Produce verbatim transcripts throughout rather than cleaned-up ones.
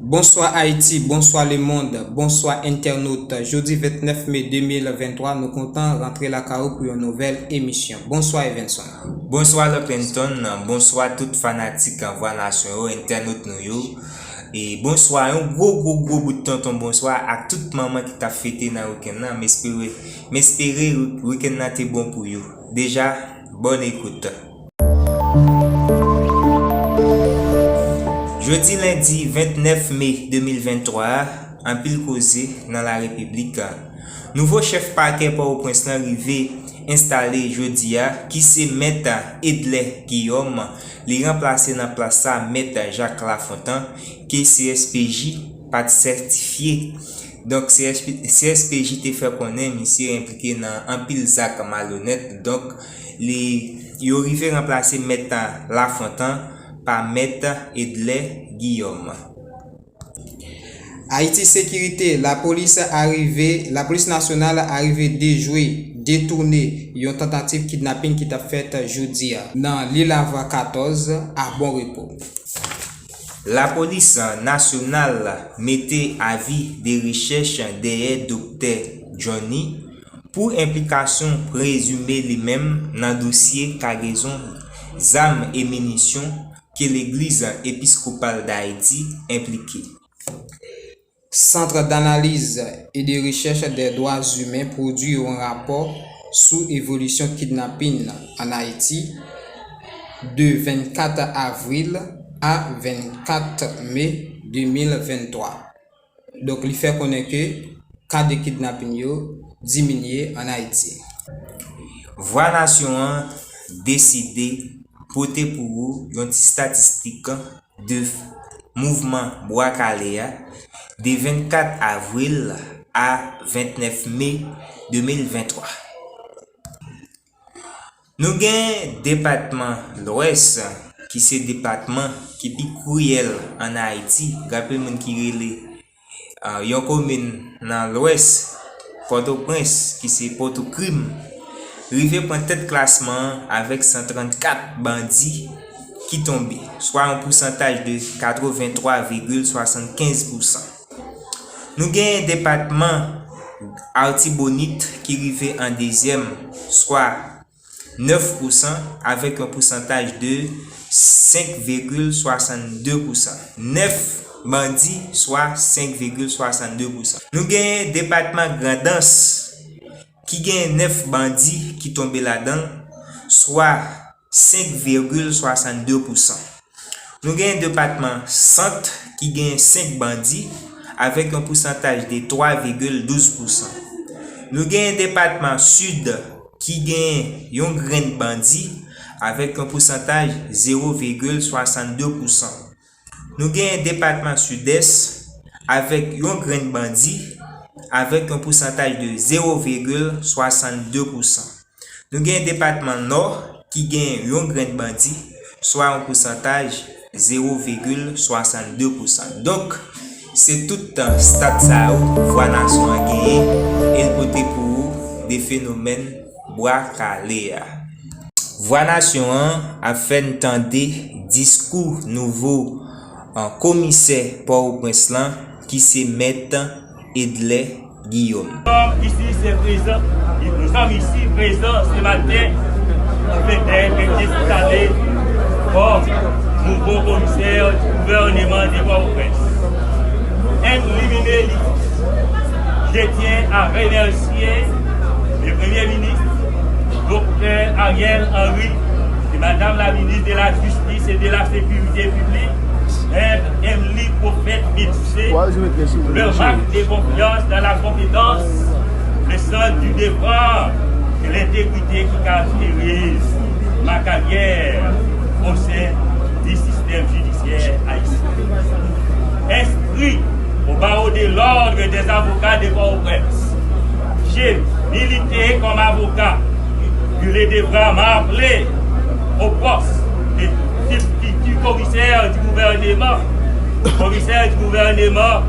Bonswa Ayiti, bonswa lemonn, bonswa entènot. Jodi vennèf me de mil venntwa, nou kontan rantre lakay ou pou yon nouvèl emisyon. Bonswa Evenson. Bonswa Lòk Clinton, bonswa tout fanatik Vwa Nasyon yo, entènot nou yo. E bonswa, yon gwo, gwo, gwo bout tonton bonswa ak tout manman ki t ap fete nan wikenn nan. M espere, m espere wikenn nan te bon pou yo. Deja, bòn ekout. Jodi lendi vennèf me de mil venntwa a, anpil koze nan larepiblik. Nouvo chèf pakè Pòtoprens lan rive enstale jodi a, ki se mèt Edlè Guillaume. Li ranplase nan plas sa mèt Jacques Lafontant, ke C S P J pa t sètifye. Donk, C S P, C S P J te fè konnen misye enplike nan anpil zak malonèt. Donk, li, yo rive ranplase mèt Lafontant pa mèt Edlè Guillaume. Ayiti Sekirite, lapolis arive, lapolis nasyonal arive dejwe, detounen yon tantativ kidnapin ki t ap fèt jodi a nan Lil Ava katòz a Bon Repo. Lapolis nasyonal mete avi de rechèch dèyè Doktè Johnny pou enplikasyon prezime li menm nan dosye kagezon zam e minisyon ke Legliz Episkopal Dayiti enplike. Centre d'analyse et de recherche des droits humains pwodui yon rapò sou evolisyon kidnapin an Ayiti de vennkat avril a vennkat me de mil venntwa. Donk, li fè konnen ke ka de kidnapin yo diminye an Ayiti. Vwa Nasyon an deside pote pou ou yon ti statistik de mouvman Bwa Kale a de vennkat avril a vennèf me de mil venntwa. Nou gen depatman Lwès, ki se depatman ki pi kriyèl ann Ayiti. Gen anpil moun ki rele, ah, yon komin nan Lwès, Pòtoprens, ki se Pòtokrim, rive pran tèt klasman an avèk san trannkat bandi ki tonbe, swa yon pousantaj de katrevenntwa vigil swasannkenz pousan. Nou gen depatman Artibonit ki rive an dezyèm, swa nèf pousan, avèk yon pousantaj de senk vigil swasannde pousan. Nèf bandi, swa senk vigil swasannde pousan. Nou gen depatman Grandans, ki gen nèf bandi ki tonbe ladan l, swa senk vigil swasannde pousan. Nou gen depatman Sant, ki gen senk bandi, avèk yon pousantaj de twa vigil douz pousan. Nou gen depatman Sid, ki gen yon grenn bandi, avèk yon pousantaj zewo vigil swasannde pousan. Nou gen depatman Sidès, avèk yon grenn bandi, avèk yon pousantaj de zewo vigil swasannde pousan. Nou gen depatman Nò, ki gen yon grenn bandi, swa yon pousantaj zewo vigil swasannde pousan. Donk, se tout stat sa yo Vwa Nasyon an genyen, e l pote pou ou de fenomèn Bwa Kale a. Vwa Nasyon an ap fè n tande diskou nouvo, ah, komisè Pòtoprens lan, ki se mèt Edlè Guillaume. Kòm isi se prezan, nou sòm isi prezan se maten pou fete enstale kòm nouvo komisè di gouvèneman de Pòtoprens. N limine li. Je tiens à remercier le Premier ministre, Doktè Ariel Henry, et Madame la ministre de la Justice et de la Sécurité publique, Maître Emily Prophète Milcé, leur marque de confiance dans la compétence, le sens du devoir et l'intégrité qui caractérise ma carrière au sein du système judiciaire ayisyen. Inscrit au barreau de l'Ordre des avocats de Port-au-Prince, j'ai milité comme avocat. Il devra m'appeler au poste de substitut commissaire du gouvernement, commissaire du gouvernement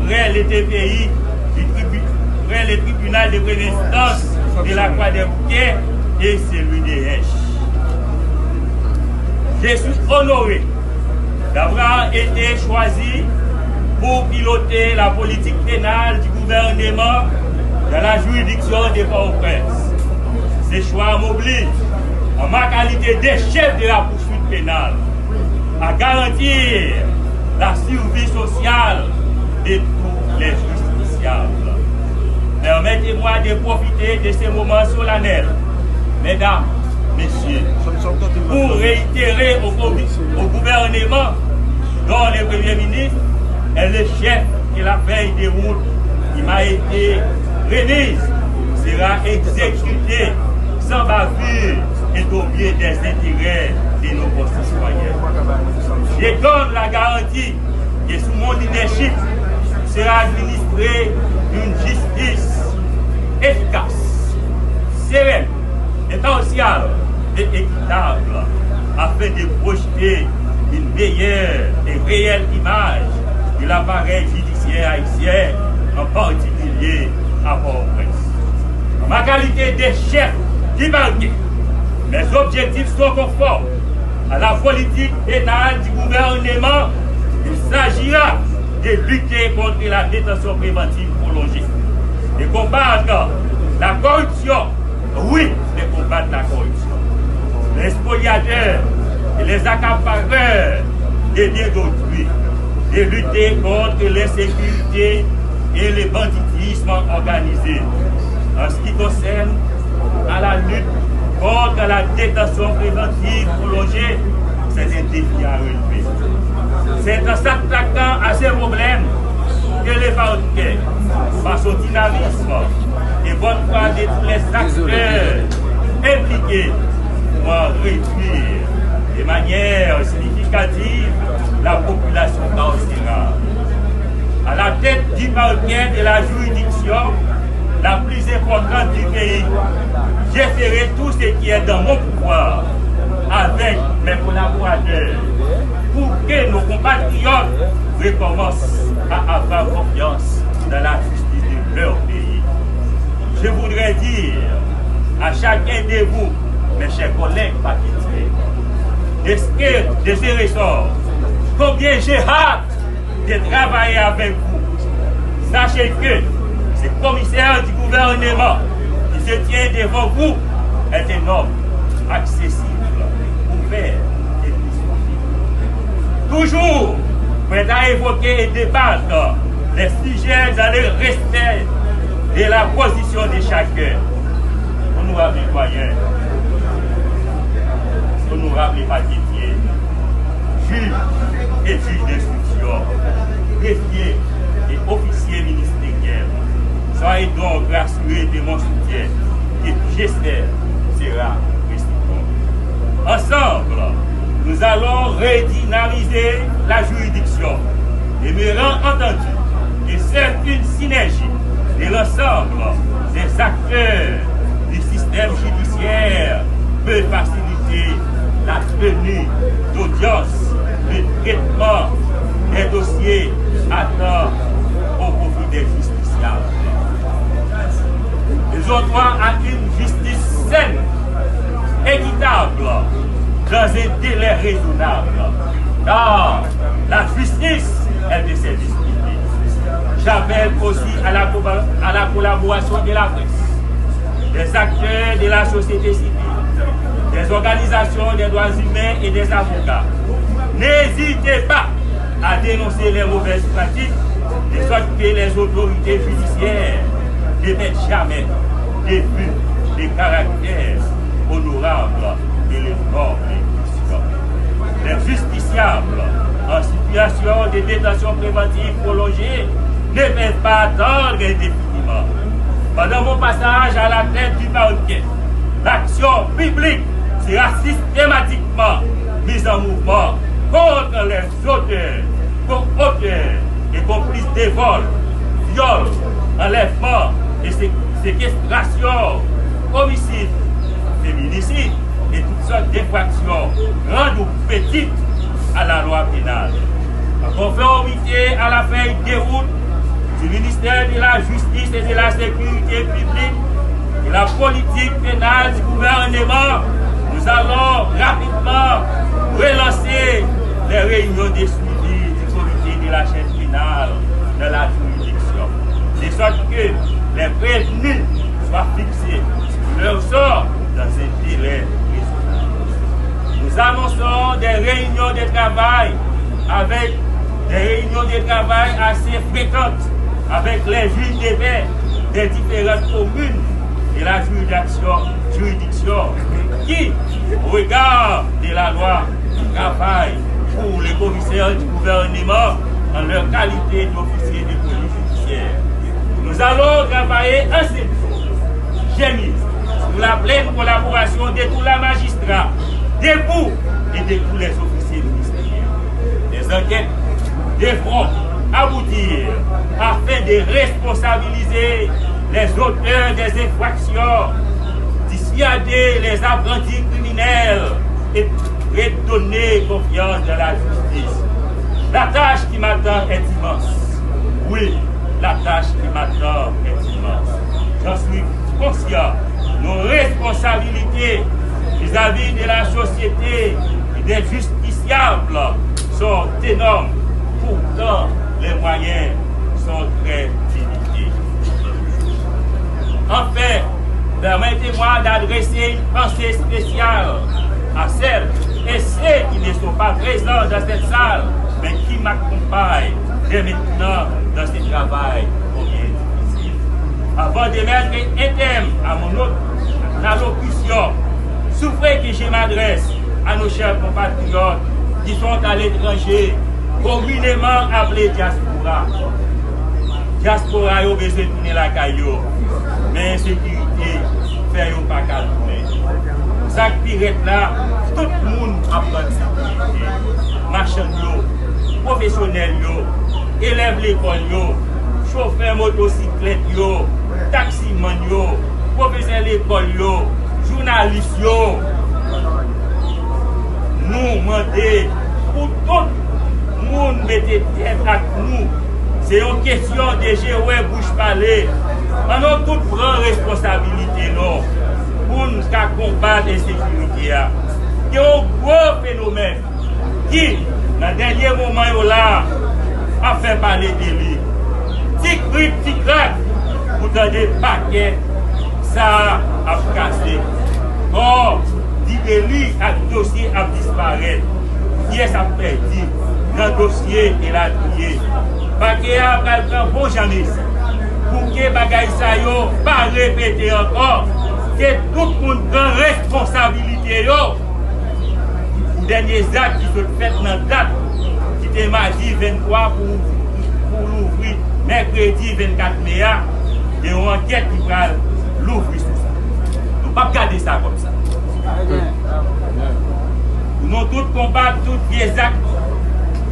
près le T P I du tribu-, près le tribunal de première instance de la Croix des Bouquets et celui de Hinche. Je suis honoré d'avoir été choisi Pour piloter la politique pénale du gouvernement dans la juridiction de Port-au-Prince. Ce choix m'oblige, en ma qualité de chef de la poursuite pénale, à garantir la survie sociale de tous les justiciables. Permettez-moi de profiter de ce moment solennel, mesdames, messieurs, pour réitérer au, au gouvernement dont le Premier ministre est le chef, que la feuille de route qui m'a été remise sera exécutée sans bavure et au mieux des intérêts de nos concitoyens. Je donne la garantie que sous mon leadership sera administrée une justice efficace, sereine, impartiale et équitable afin de projeter une meilleure et réelle image de l'appareil judiciaire haïtien, en particulier à Port-au-Prince. En ma qualité de chef du parquet, mes objectifs sont conformes à la politique pénale du gouvernement. Il s'agira de lutter contre la détention préventive prolongée, de combattre la corruption, oui, de combattre la corruption, les spoliateurs et les accapareurs des biens d'autrui, de lutter contre l'insécurité et le banditisme organisé. En ce qui concerne à la lutte contre la détention préventive prolongée, c'est un défi à relever. C'est en s'attaquant à ces problèmes que le parquet, par son dynamisme et bonne foi de tous les acteurs impliqués, pourra réduire de manière significative la population carcérale. À la tête du parquet de la juridiction la plus importante du pays, je ferai tout ce qui est dans mon pouvoir avec mes collaborateurs pour que nos compatriotes recommencent à avoir confiance dans la justice de leur pays. Je voudrais dire à chacun de vous, mes chers collègues parquetiers, de ce, de ce ressort, combien j'ai hâte de travailler avec vous. Sachez que ce commissaire du gouvernement qui se tient devant vous est un homme accessible, ouvert et disponible. Toujours prêt à évoquer et débattre les sujets dans le respect de la position de chacun. Honorable doyen, honorable parquetier, juge et juge d'instruction, greffier et officier ministériel, soyez donc rassurés de mon soutien que j'espère sera réciproque. Ensemble, nous allons redynamiser la juridiction, demeurant entendu que seule une synergie de l'ensemble des acteurs du système judiciaire peut faciliter la tenue d'audience, le traitement des dossiers à temps au profit des justiciables. Ils ont droit à une justice saine, équitable, dans un délai raisonnable, car la justice est de service public. J'appelle aussi à la, à la collaboration de la presse, des acteurs de la société civile, des organisations des droits humains et des avocats. N'hésitez pas à dénoncer les mauvaises pratiques, de sorte que les autorités judiciaires ne perdent jamais de vue le caractère honorable et le noble du système. Les justiciables en situation de détention préventive prolongée ne peuvent pas attendre indéfiniment. Pendant mon passage à la tête du parquet, l'action publique sera systématiquement mise en mouvement contre les auteurs, co-auteurs et complices de vol, viol, enlèvement et sé-, séquestration, homicide, féminicide et toutes sortes d'infractions, grandes ou petites, à la loi pénale. En conformité à la feuille de route du ministère de la Justice et de la Sécurité publique et la politique pénale du gouvernement, nous allons rapidement relancer les réunions de suivi du comité de la chaîne pénale Réunions de travail avec des réunions de travail assez fréquentes avec les juges de paix des différentes communes de la juridiction, juridiction qui, au regard de la loi, travaillent pour le commissaire du gouvernement en leur qualité d'officier de police judiciaire. Nous allons travailler ensemble, j'ai mis, sous la pleine collaboration de tous les magistrats, debout et de tous les officiers ministériels. Les enquêtes devront aboutir afin de responsabiliser les auteurs des infractions, dissuader les apprentis criminels et redonner confiance dans la justice. La tâche qui m'attend est immense. Oui, la tâche qui m'attend est immense. J'en suis conscient. Nos responsabilités vis-à-vis de la société et des justiciables sont énormes. Pourtant, les moyens sont très limités. Enfin, permettez-moi d'adresser une pensée spéciale à celles et ceux qui ne sont pas présents dans cette salle, mais qui m'accompagnent dès maintenant dans ce travail combien difficile. Avant de mettre un terme à mon autre allocution, souffrez que je m'adresse à nos chers compatriotes qui sont à l'étranger, communément appelés diaspora. Dyaspora yo bezwen tounen lakay yo, men ensekirite fè yo pa ka tounen. Sa k pi rèd la, tout moun ap pran sekirite. Machann yo, pwofesyonèl yo, elèv lekòl yo, chofè motosiklèt yo, taksimann yo, pwofesè lekòl yo, jounalis yo. Nou mande pou tout moun mete tèt ak nou. Se yon kesyon de je wè bouch pale. Ann nou tout pran responsabilite nou pou n ka konbat ensekirite a. Gen yon gwo fenomèn ki, nan dènye moman yo la, ap fè pale de li. Ti krik, ti krak, ou tande pakè sa a ap kase. Kò di deli ak dosye ap disparèt. Pyès ap pèdi nan dosye elatriye. Pakè a pral pran bon jan mezi pou ke bagay sa yo pa repete ankò, ke tout moun pran responsabilite yo. Pou dènye zak ki sot fèt nan dat ki te madi venntwa pou, pou louvri mèkredi vennkat me a, gen yon ankèt ki pral louvri sou sa. Nou p ap gade sa kòm sa. Pou nou tout konbat tout vye zak,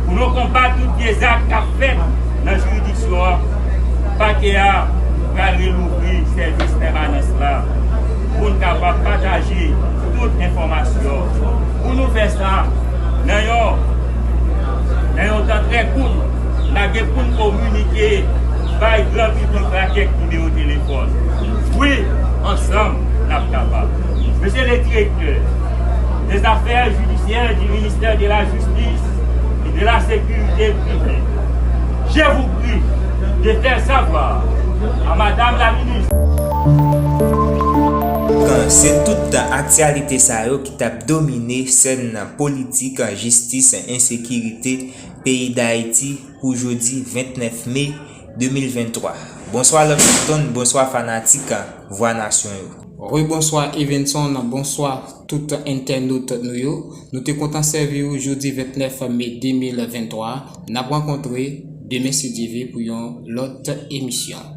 pou nou konbat tout vye zak k ap fèt nan jiridiksyon an, pakè a pral relouvri sèvis pèmanans la pou n kapab pataje tout enfòmasyon. Pou nou fè sa nan yon, nan yon tan trè kout, n a gen pou n kominike bay gran piblik la kèk nimewo telefòn. Wi, ansanm, n ap kapab. Mesye le direktè dèzafè jidisyè di ministè de la jistis e de la sekirite piblik, je vous prie de faire savoir à Madame la ministre. Se tout aktyalite sa yo ki t ap domine sèn politik, jistis, ensekirite peyi Dayiti pou jodi vennèf me de mil venntwa. Bonswa Love Milton, bonswa fanatik Vwa Nasyon yo. Rebonswa Evenson, bonswa tout entènot nou yo. Nou te kontan sèvi w jodi vennèf me de mil venntwa. N ap rankontre demen si Dye vle pou yon lòt emisyon.